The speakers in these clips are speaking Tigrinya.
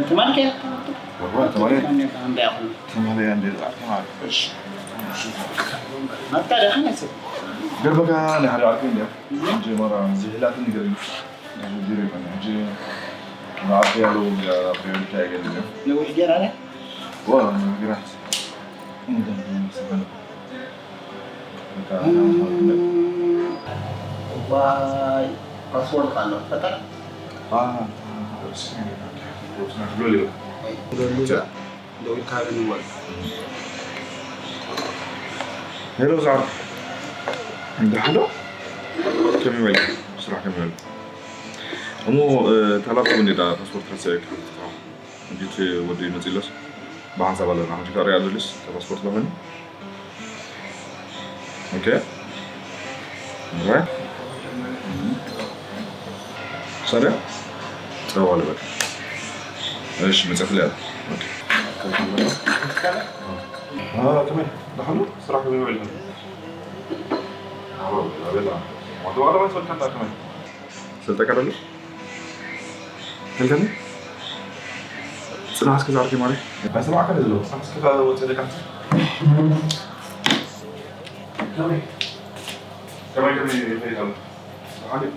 ትማሊ ከ ወራ ትማሊ። ከመይ ኢኹም? ትማሊ እንዴ ዛዕካ ማለሽ? መጣ ደኸነ ሰብ። ገርበካ ናይ ሓደ ዓርኪ እንዴ? ጀመራ ዝህላትን ይገርም። ቢሮ ይኮነ። እንጂ ማዕርኪ ያለው ቢሮ ይታይ ገርም። ነውሕ ጌራ ለ? ዋ፣ ግራት። እንደ ሰበነ። ዋይ፣ ፓስፖርት ኣሎ፣ ፈጠራ። ሄሎ፣ ዛዕር። ደሓን ዶ? ከመይ በለ? ስራሕ ከመይ በለ? እሞ፣ እ፣ እታ ላፕቶፕ እንዴ፣ እታ ፓስፖርት ረሲዐ ክሓትት። ሕጂ እቲ ወዲ ይመጽእ ኢሎስ ብሓንሳብ ኣለና። ሕጂ ከርእያ ደልስ እታ ፓስፖርት ለኾኒ። ኦኬ። ኦራይት። ሰደ? ጸዋ ልበል። እሺ፣ መጽሐፍ ላይ አለ። ኦኬ። አ፣ ከመይ? ደሓን ዶ? ስራሕ ከመይ ውዒልኩም? አዎ፣ አቤት። ወደ ዋለ ባይት ወልከንዳ ከመይ? ሰልጠካ ደሎ? ከልከኒ? ጽናሕ እስከ ዛርኪ ማሪ። ባይሰማዕካ ደሎ። ጽናሕ እስከ ወጽእ ደቃ። ከመይ? ከመይ፣ ከመይ ይኸይድ ኣሎ? ደሓን እዩ።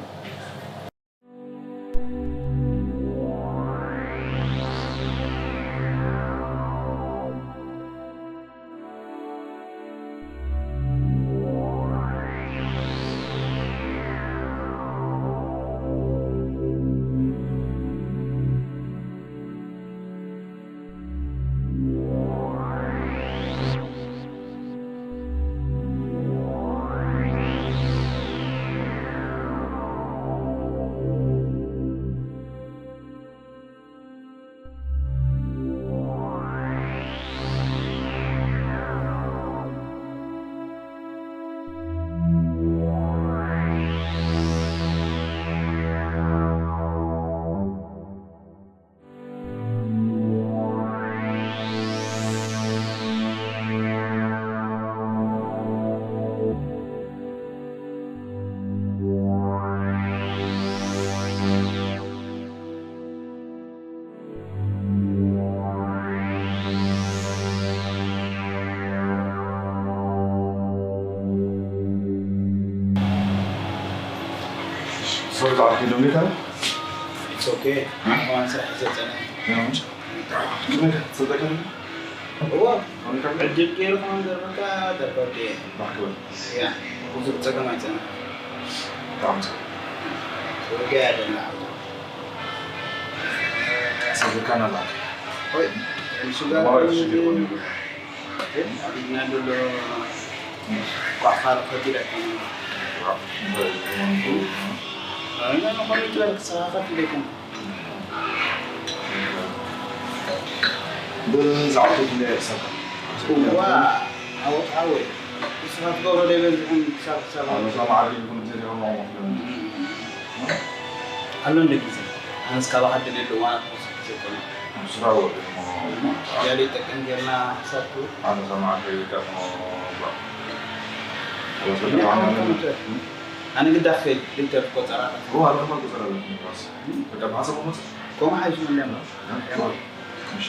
ሶሪ፣ ዛዕባ ኪሎ ሜትር? It's okay። እ? ኣነ ስራሕ ዘጸነ። እ? ኪሎ ሜትር፣ ጽደቀ? እዎ። ኣነ ካብ ዕድል ገይሩ ከመን ገርበካ ደርበብ ድየ? ማሕክመ። ያ። ብዙሕ ጸገም ኣይጸነ። ብጣዕሚ ጽቡቕ። ወገ ያደና። ሰብካ ናዛ። ሆይ፣ እሱ ጋር ተማሪ ሽግር ሆነ። ግን ኣቢልና ደሎ ቋፋር ፈዲለካ። ኣነ ነው ኮሚት ለክ ሰራፋት ይደከም። ብዛዕባ ትግለ ሰካ። ዋ፣ ዓወት ዓወይ። ንስኻ ትገብሮ ደይበዝሕን ክሳብ ክሳብ ኣነ ዓወት። ሰማዕ ይኹን ጊዜ ዲኹም ዓወት። ኣሎ እንደ ጊዜ። ኣነስ ካባኻ ደልየሉ እዋናት ክወስድ ጊዜ ኮነ። ስራ ወደ እሞ። ያለ ይጠቀም ጌርና ሓሳብኩ። ኣነ ሰማዕ ከይጠቅሞ። እኔ አሁን ከምት-፣ ኣነ ግዳፍ ከይድ ልንተር ቆጸራ። ኦ፣ ኣነ ከማን ቆጸራ ኣለኩ። በቃ፣ ብሓሳብ መጽእ። ከምኡ ሓይሽ ምን ደማ? እ? እሺ።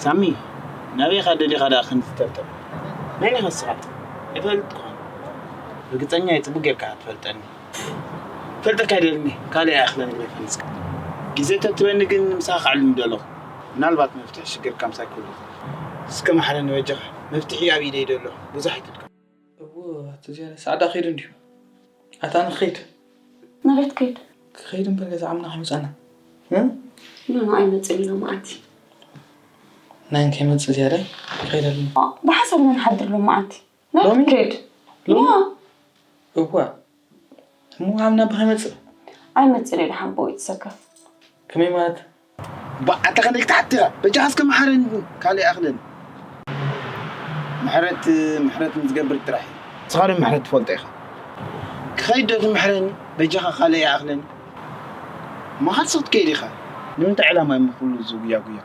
ሳሚ፣ ናበይ ኢኻ ደሊኻ ደኣ ክንዲ ትጠርጠር? መን ኢኻ ንስኻ? ኣይፈልጥኩኻን። ርግጸኛ እየ፣ ጽቡቕ ጌርካ ኢኻ ትፈልጠኒ። ክፈልጠካ ኣይደልን እየ፣ ካልእ ኣይኣኽለን እግረይ ፈኒስካ። ግዜ ተትበኒ ግን ምሳኻ ከዕልል ምደለኹ። ምናልባት መፍትሒ ሽግርካ ምሳይ ክህሉ ይኽእል። እስከ መሓረኒ በጃኻ፣ መፍትሒ ኣብ ኢደይ እዩ ዘሎ፣ ብዙሕ ኣይትድከም። እዎ፣ ኣቶ ዝያዳ፣ ሰዓዳ ከይዱ እንድዩ። ኣታ ንኸይድ። ናበይ ትከይድ? ክኸይድ እምበር ገዛ ዓምና ከይመጻና። እ? ኖ፣ ኖ፣ ኣይመጽእን ኢሎም መዓልቲ። ናይ ከይመጽእ ዝያዳ ይኸይድ ኣለና። ብሓሳብ ኢና ንሓድር ሎም መዓልቲ። ናበይ ሎሚ? ትከይድ? ሎሚ? ያ። እዋ። እሞ ዓምና ብኸይመጽእ? ኣይመጽእን ኢሉ ሓቦ ይትሰከፍ። ከመይ ማለት? ባዕ፣ ኣታ ከመይ ክትሓትት ኢኻ? በጃኻ እስከ መሓረኒ፣ ካልእ ይኣኽለኒ። ምሕረት፣ ምሕረት ንዝገብር ጥራሕ እዩ። ንስኻ ዶ ምሕረት ትፈልጦ ኢኻ? ክኸይድ ዶ ትምሕረኒ? በጃኻ ካልእ ይኣኽለኒ። እሞ ካልእ ክትከይድ ኢኻ። ንምንታይ ዕላማ እዩ እሞ ኩሉ እዚ ጉያ ጉያ?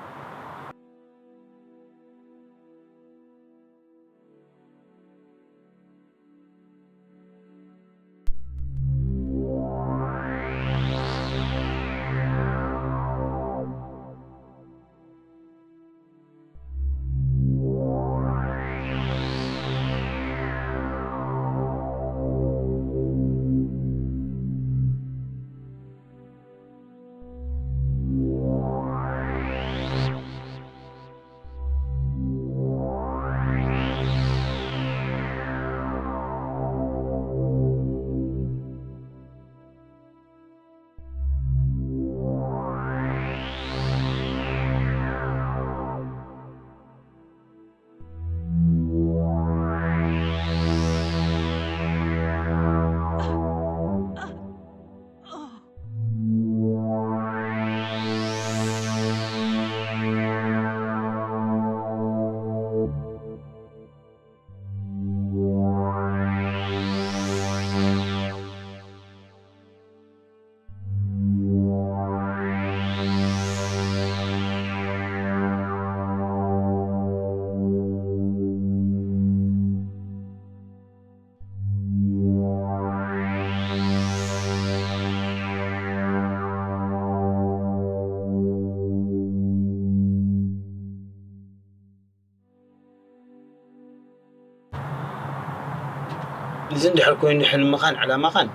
እዚ እንድሕር ኮይኑ ሕልምኻን ዕላማኻን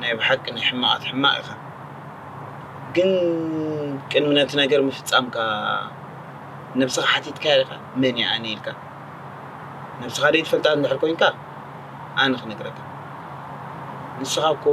ናይ ብሓቂ ናይ ሕማቓት ሕማቕ ኢኻ። ግን ቅድሚ ነቲ ነገር ምፍጻምካ ነብስኻ ሓቲትካያ ዲኻ? መን እየ ኣነ ኢልካ? ነብስኻ ደይትፈልጣ እንድሕር ኮይንካ ኣነ ክነግረካ። ንስኻ እኮ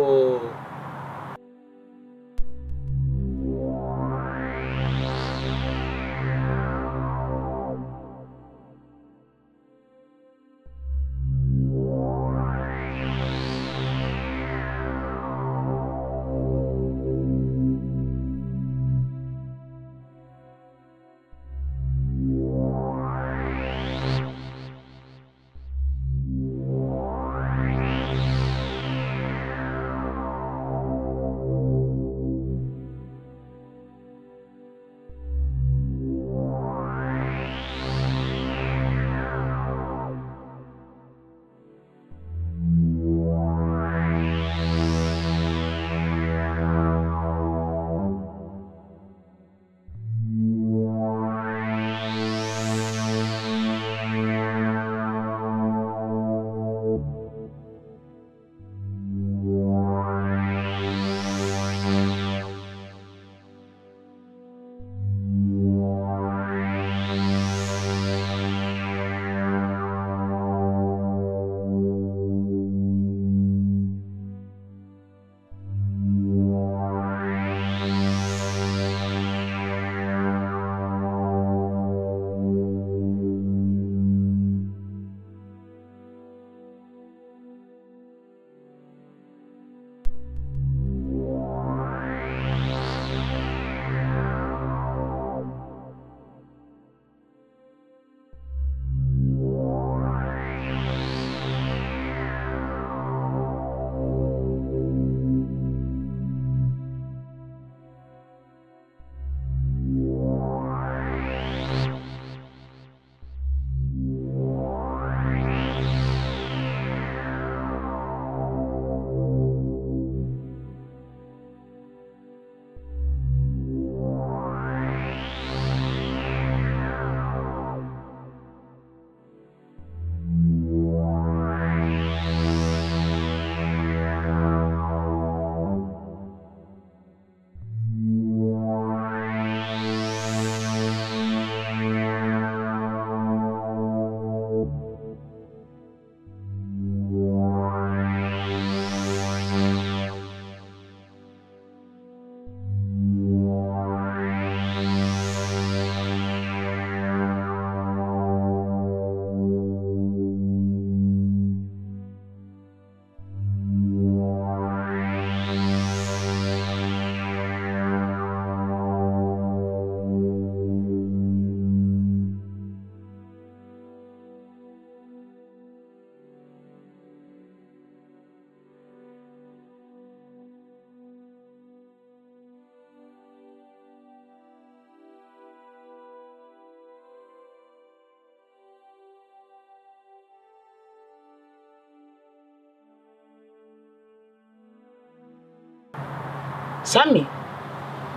ሳሚ፣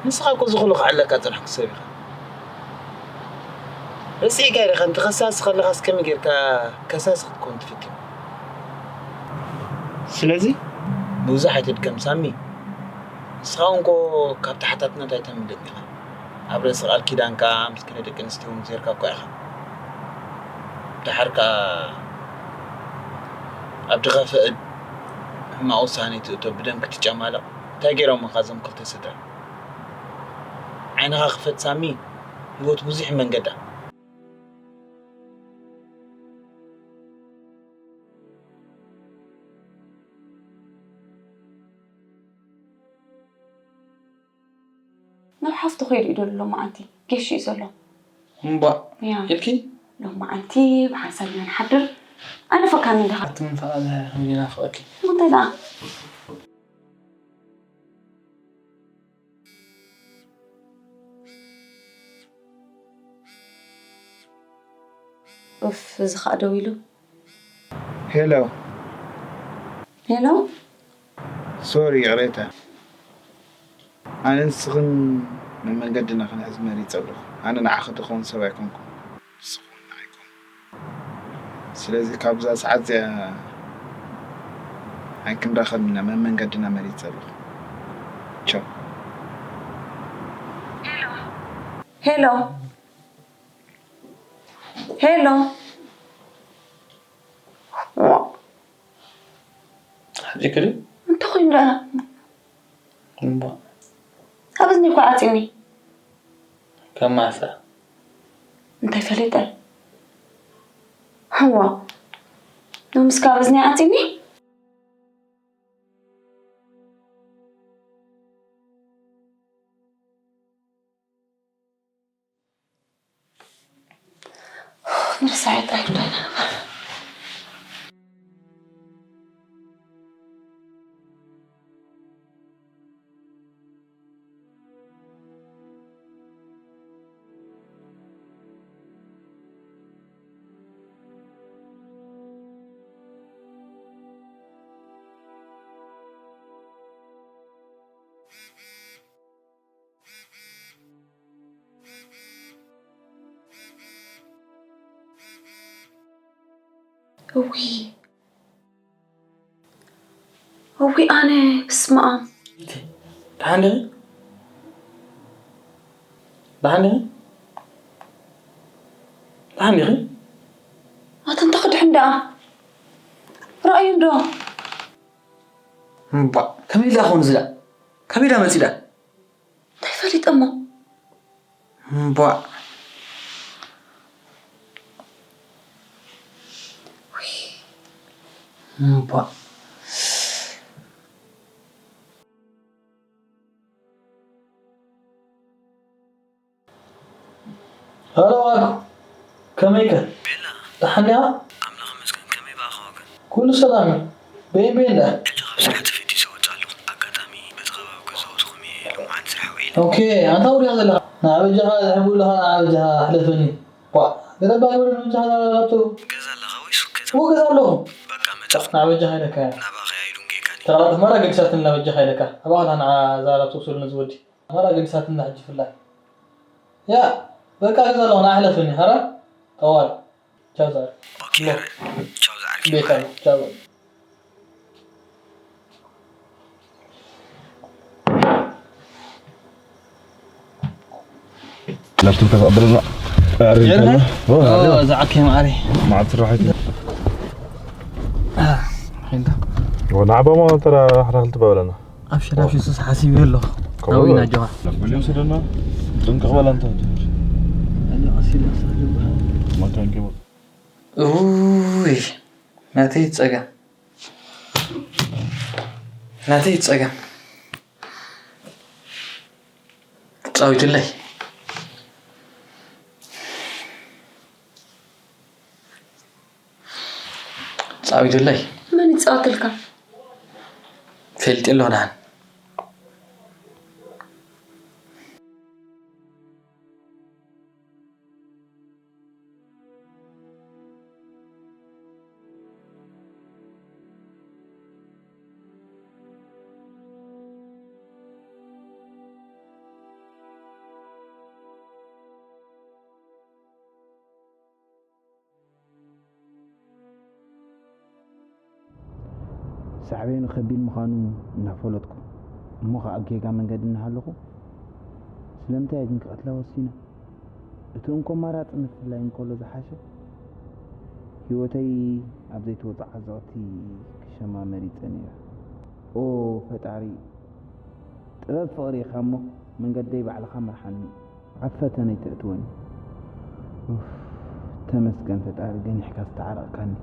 ንስኻ እኮ እዚ ኩሉ ክዕለካ ዝጸናሕኩ ሰብ ኢኻ። ረሲዕካዮ ዲኻ? እንተ ከሳሲ ከለኻስ ከመይ ጌርካ ከሳሲ ክትከውን ትፍትን? ስለዚ ምብዛሕ ኣይትድከም ሳሚ። ንስኻ እውን እኮ ካብ ተሓታትነት ኣይተምልጥን ኢኻ። ኣብ ርእሲ ቃል ኪዳንካ ምስ ገለ ደቂ ኣንስትዮ እውን ዜርካ እኮ ኢኻ። ደሓር ከኣ ኣብ ድኸፍእ ሕማቕ ውሳኔ ትእቶ፣ ብደም ክትጨማለቕ። እንታይ ገይሮምኻ እዞም ክልተ ስድራ? ዓይንኻ ክፈት ሳሚ፣ ህይወት ብዙሕ መንገዳ። ናብ ሓፍቱ ከይዱ እዩ ዘሎ ሎማዓንቲ፣ ጌሽ እዩ ዘሎ። እምቧእ ያ። ኢልኪ? ሎማዓንቲ ብሓንሳብ ኢና ንሓድር። ኣነ ፈካኒ እንዲኻ። ኣቲ ምን ፈቓድ ይናፍቐኪ። እንታይ ደኣ? ኡፍ፣ እዚ ኸኣ ደው ኢሉ። ሄሎ። ሄሎ። ሶሪ፣ ይቕሬታ። ኣነ ንስኽን ንመንገድና ክንሕዝ መሪጸ ኣለኹ። ኣነ ንዓኺ ድኸውን ሰብ ኣይኮንኩን። ንስኺ እውን ንዓይ ኣይኮንኩን። ስለዚ ካብዛ ሰዓት እዚኣ ኣይክንራኸብ ኢና መመንገድና መሪጸ ኣለኹ። ቻው። ሄሎ። ሄሎ። ሓዚክሪ? እንታይ ኮይኑ ደኣ? እምባ። ኣብ እዝኒ እኮ ዓጺኒ። ካብ መዓስ? እንታይ ፈሊጠ? እዋ። ሎምስ ካብ እዝኒ ዓጺኒ? ንርሳዕ ጥራይ ጉዳይና። እዊ። እዊ ኣነ፣ በስመ ኣብ። ደሓን ዲኺ? ደሓን ዲኺ? ደሓን ዲኺ? ኣታ እንታይ ክድሕን ደኣ? ረኣዩ እንዶ። እምባ፣ ከመይ ኢላ ኾን ዝዳ? ከመይ ኢላ መጺዳ? እንታይ ፈሊጠ እሞ? እምቧእ። እምቧእ። ሃሎ ኣኩ፣ ከመይከ? ቤላ። ደሓን ዲኻ? ኣምላኽ ይመስገን፣ ከመይ ብኣኻ ወገን? ኩሉ ሰላም እዩ። በይን በይን ደኣ? ሕጂ ካብ ስራሕ ተፈቲሰ ወጽእ ኣለኹ። ኣጋጣሚ በቲ ከባቢ ገዛውትኹም እየ ሎምዓንቲ ስራሕ ውዒለ። ኦኬ፣ ኣንታ ውሪኻ ዘለኻ? ንዓ በጃኻ ዝሕብኡ ኣለኻ፣ ንዓ በጃኻ ሕለፈኒ። ቧእ፣ ገለ እባ ይውረድ በጃኻ እዛ ላፕቶፕ። ገዛ ኣለኻ ወይስ ከተማ? እዎ፣ ገዛ ኣለኹ። በቃ መጻኹ። ንዓ በጃኻ ኢለካ እየ። ናባኻ እያ ኢሉ እንጌካኒ። ተቓላጥፍ ማራ ገዲሳትኒ፣ ንዓ በጃኻ ኢለካ። ኣባኻ ንዓ እዛ ላፕቶፕ ስእሉ ነዚ ወዲ። ማራ ገዲሳትኒ ሕጂ ፍላይ። ያ፣ በቃ ገዛ ኣለኹ፣ ንዓ ሕለፈኒ። ሓራ? ጠዋል። ቻው ዛር። ኦኬ፣ ቻው ዛር። ቤታ፣ ቻው። ላፕቶፕ ከተቐብለና። ኣዕሪፍ ጀርመን? ከሎ። ኦ፣ ኦ፣ ኣዕሪፍ። እዛ ዓከይ ማዕሪ። መዓት ስራሒት። አ፣ ሒንዳ። ወናዕባ ሞ ተራ ሓራ ክልተ ባብለና። ኣብሽር፣ ኣብሽር፣ ሱስ ሓሲብ ኣለኹ። ከምኡ ናብኡ ኢና በል። ጆሃ። ላፕቶፕ ወስደና። ጥንቅቕ በል ኣንታ። ኣጆ፣ ቀስ ኢሉ፣ ቀስ ኢሉ። ማካን ከመ- ኡይ፣ ናተይ ጸገም። ናተይ ጸገም። ጻዊትለይ። ጻዊትለይ። መን ይጻወትልካ? ፈልጢ ኣሎ ደሓን። ሳዕቤኑ ከቢድ ምዃኑ እናፈለጥኩ፣ እሞ ኸኣ ጌጋ መንገዲ እናሃለኹ፣ ስለምንታይ እየ ግን ክቐትላ ወሲነ? እቲ እንኮ ኣማራጺ ምፍላይ እንከሎ ዝሓሸ፣ ህይወተይ ኣብ ዘይተወጽዓ ዘቕቲ ክሸማ መሪጸ ነይረ። ኦ ፈጣሪ፣ ጥበብ ፍቕሪ ኢኻ እሞ መንገደይ ባዕልኻ ምርሓኒ። ኣብ ፈተነ ኣይተእትወኒ። ኡፍ፣ ተመስገን ፈጣሪ፣ ገኒሕካ ዝተዓረቕካኒ።